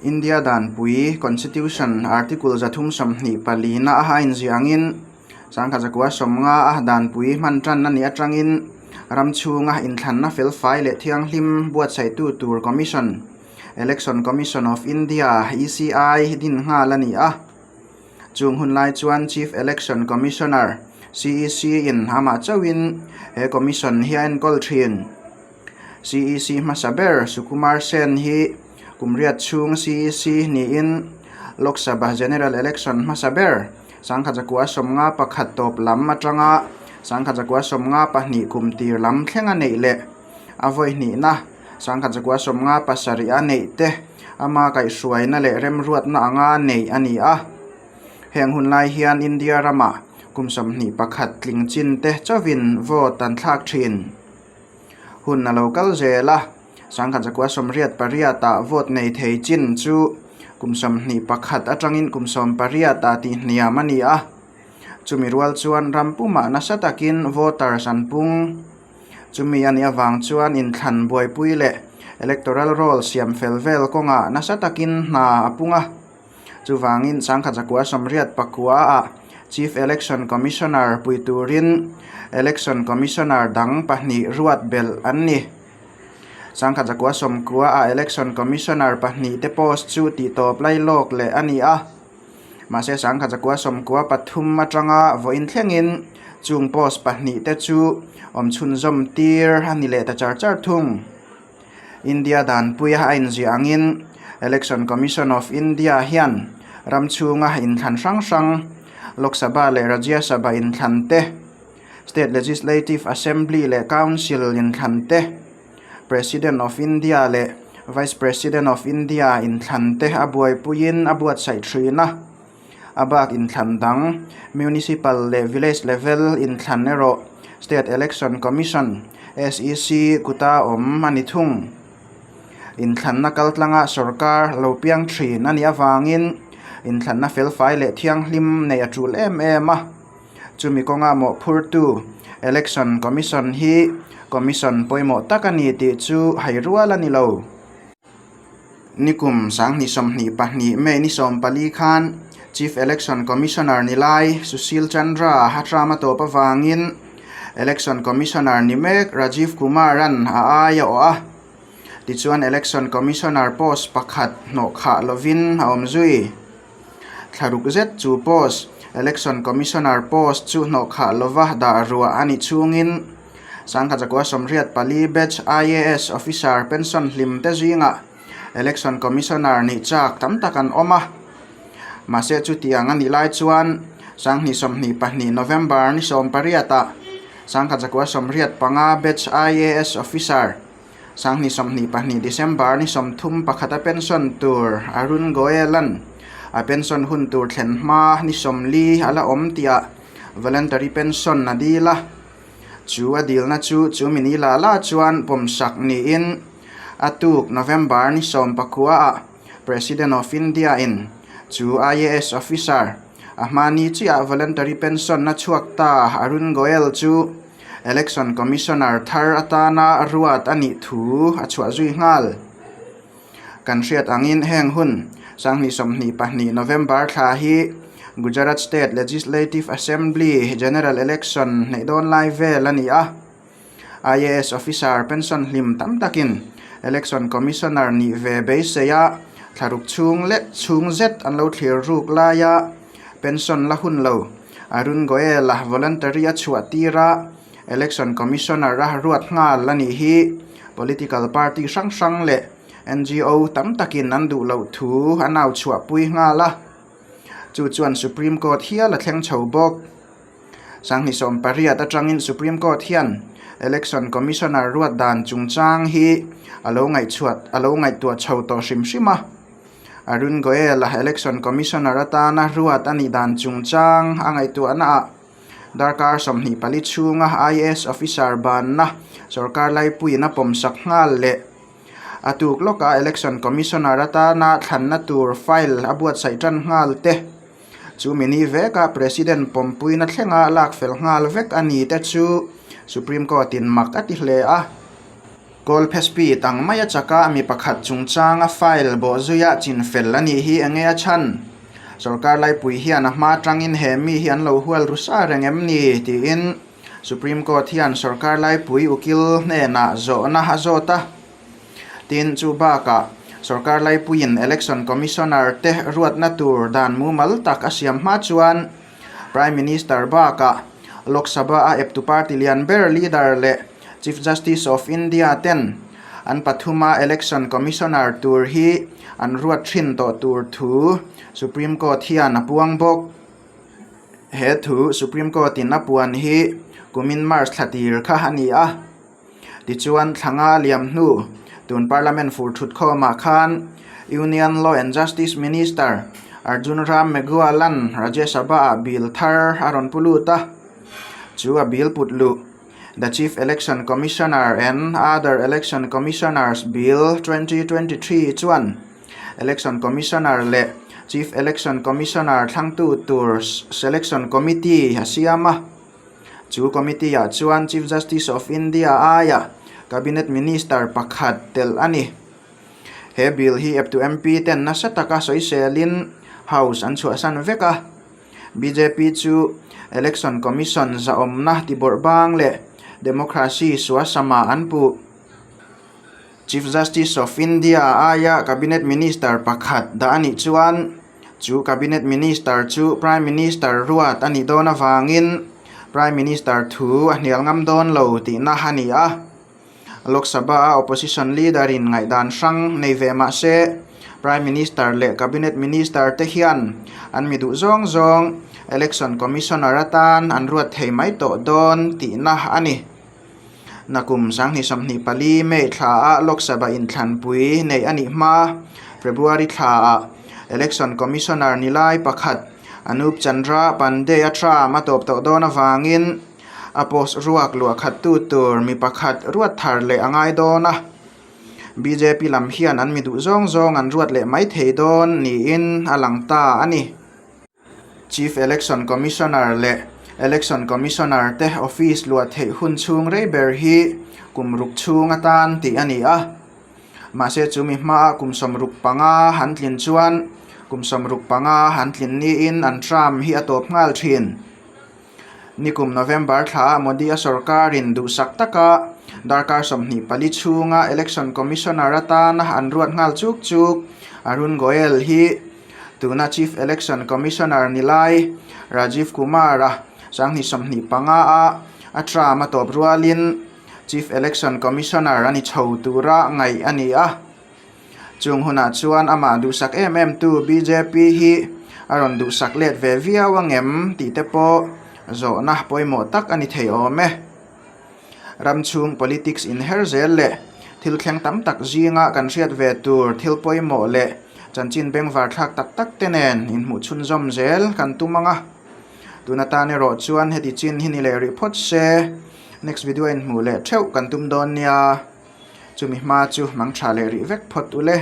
India Danpui, Constitution, Article 324 na a inziah angin 1950 a Danpui hman tan a nih atangin ram chhunga inthlanna felfai leh thianghlim buatsaihtu tur Commission, Election Commission of India, ECI, din nghal a ni a. Chung hun lai chuan Chief Election Commissioner, CEC, in amah chauhin he Commission hi a enkawl thin. CEC hmasa ber Sukumar Sen hi kum riat chhung CEC niin Lok Sabha General Election hmasa ber 1951 tawp lam atanga 1952 kum tir lam thleng a neih leh a vawi hnihna 1957 a neih te ama kaihhruaina leh remruatna anga neih a ni a. Heng hun lai hian India ramah kum 21 tling chin te chauhin vote an thlak thin. Hun a lo kal zel a, 1988 ah vote nei thei chin chu kum 21 atangin kum 18 ah tihhniam a ni a. Chumi rual chuan ram pumah nasa takin voters an pung. Chumi a nih avang chuan inthlan buaipui leh electoral roll siam fel vel kawngah nasa takin hna a pung a. Chuvangin 1989 ah Chief Election Commissioner pui turin Election Commissioner dang pahnih ruat belh an ni. 1990 ah Election Commissioner pahnih te post chu tihtawp lai lawk leh a ni a. Mahse 1993 atanga vawiin thlengin chung post pahnih te chu awm chhunzawm tir a ni leh ta char char thung. India danpuia a inziah angin Election Commission of India hian ram chhunga inthlan hrang hrang Lok Sabha leh Rajya Sabha inthlan te, State Legislative Assembly leh Council inthlan te, President of India leh Vice President of India inthlan te a buaipuiin a buatsaih thin a. A bak inthlan dang Municipal leh Village level inthlan erawh State Election Commission, SEC, kuta awm a ni thung. Inthlanna kaltlanga sorkar lo piang thin a nih avangin inthlanna felfai leh thianghlim neih a tul em em a. Chumi kawnga mawhphurtu Election Commission hi Commission pawimawh tak a ni tih chu hai rual a ni lo. Nikum 2022 May ni 14 khan Chief Election Commissioner ni lai Sushil Chandra a term a tawp avangin Election Commissioner ni mek Rajiv Kumar-a'n a ai a awh a. Tichuan Election Commissioner post pakhat hnawh khah lovin a awm zui. Thlaruk zet chu post, Election Commissioner post chu hnawh khah lova dah ruah a ni chungin 1984 batch IAS officer pension hlim te zingah Election Commissioner nih chak tam tak an awm a. Mahse chutiang a nih lai chuan 2022 November ni 18 ah 1985 batch IAS officer 2022 December ni 31 a pension tur Arun Goel-a'n a pension hun tur thlen hma ni 40 a la awm tihah voluntary pension a dil a. Chu a dilna chu chu mini la la chuan pawmsak niin a tuk November ni 19 ah President of India in chu IAS officer a hmani chiah voluntary pension a chhuak ta Arun Goel chu Election Commissioner thar atana ruat a nih thu a chhuah zui nghal. Kan hriat angin heng hun 2022 November thla hi Gujarat State Legislative Assembly General Election hneih dawn lai vel a ni a. IAS officer pension hlim tam takin Election Commissioner nih ve beisei a, thlaruk chhung leh chhung zet an lo thlir ruk laia pension la hun lo Arun Goel-a voluntary a chhuah tir a, Election Commissioner a ruat nghal a nih hi political party hrang hrang leh NGO tam takin an duh loh thu an au chhuahpui nghal a, chu chuan Supreme Court hial a thleng chho bawk. 2018 atangin Supreme Court hian Election Commissioner ruat dan chungchang hi a lo ngaihchhuat a lo ngaihtuah chho tawh hrim hrim a. Arun Goel-a Election Commissioner atana ruat a nih dan chungchang a ngaihtuahna ah Darkar 24 chhunga IAS officer banna sorkar laipuiin a pawmsak nghal leh a tuk lawka Election Commissioner atana thlanna tur file a buatsaih tan nghal te chu mini veka President pawmpuina thlenga lak fel nghal vek a ni te chu Supreme Court in mak a ti hle a. Kawlphe speed ang maia chaka mi pakhat chungchanga file bawhzuia chinfel a nih hi enge a chhan? Sorkar laipui hian a hma atangin he mi hi an lo hual ru sa reng em ni? tiin Supreme Court hian sorkar laipui ukil hnenah zawhna a zawt a. Tin, chu bakah sorkar laipuiin Election Commissioner te ruatna tur dan mumal tak a siam hma chuan Prime Minister bakah Lok Sabha a eptu party lian ber leader leh Chief Justice of India ten an pathuma Election Commissioner tur hi an ruat thin tawh tur thu Supreme Court hian a puang bawk. He thu Supreme Court in a puan hi kumin March thla tir kha a ni a. Tichuan, thla nga liam hnu, tun Parliament fur thutkhawmah khan Union Law and Justice Minister Arjun Ram Meghwal-a'n Rajya Sabha-ah bill thar a rawn pu lut a. Chu a bill put luh, The Chief Election Commissioner and Other Election Commissioners Bill 2023 chuan Election Commissioner leh Chief Election Commissioner thlangtu tur Selection Committee a siam a. Chu committee-ah chuan Chief Justice of India aia Cabinet Minister pakhat telh a ni. He bill hi eptu MP ten nasa taka sawiselin House an chhuahsan vek a. Bjp chu Election Commission zahawmna tibawrh bang leh democracy suasama an puh. Chief Justice of India aia Cabinet Minister pakhat dah a nih chuan chu Cabinet Minister chu Prime Minister ruat a nih dawn avangin Prime Minister thu a hnial ngam dawn lo tihna a ni a. Lok Sabha-a Opposition Leader in ngaihdan hrang nei ve mah se Prime Minister leh Cabinet Minister te hian an mi duh zawng zawng Election Commissioner atan an ruat thei mai tawh dawn tihna a ni. Nakum 2024 May thlaah Lok Sabha inthlanpui neih a nih hma, February thlaah Election Commissioner ni lai pakhat Anup Chandra Pandey-a term a tawp tawh dawn avangin a post ruak luah khattu tur mi pakhat ruat thar leh a ngai dawn a. Bjp lam hian an mi duh zawng zawng an ruat leh mai thei dawn niin a lang ta a ni. Chief Election Commissioner leh Election Commissioner te office luah theih hun chhung rei ber hi kum ruk chhung atan tih a ni a. Mahse chumi hmaa kum 65 han tlin chuan kum 65 han tlin niin an term hi a tawp nghal thin. Nikum November thla Modi-a sorkarin duhsak taka darkar 24 chhunga Election Commissioner atana an ruat nghal chuk chuk Arun Goel hi Tuna Chief Election Commissioner ni lai Rajiv Kumar-a 2025 a a term a tawp rualin Chief Election Commissioner a ni chho tura ngaih a ni a. Chung hunah chuan amah duhsak em em tu bjp hi a rawn duhsak let ve viau angem tih te pawh zawhna pawimawh tak a ni thei awm e. Ram chhung politics inher zel leh thil thleng tam tak zinga kan hriat ve tur thil pawimawh leh chanchin bengvar thlak tak tak te nen inhmuh chhunzawm zel kan tum ang a. Tun atan erawh chuan heti chin hi ni leh rih phawt se, next video a inhmuh leh theuh kan tum dawn nia. Chumi hma chu mang tha leh rih vek phawt ule.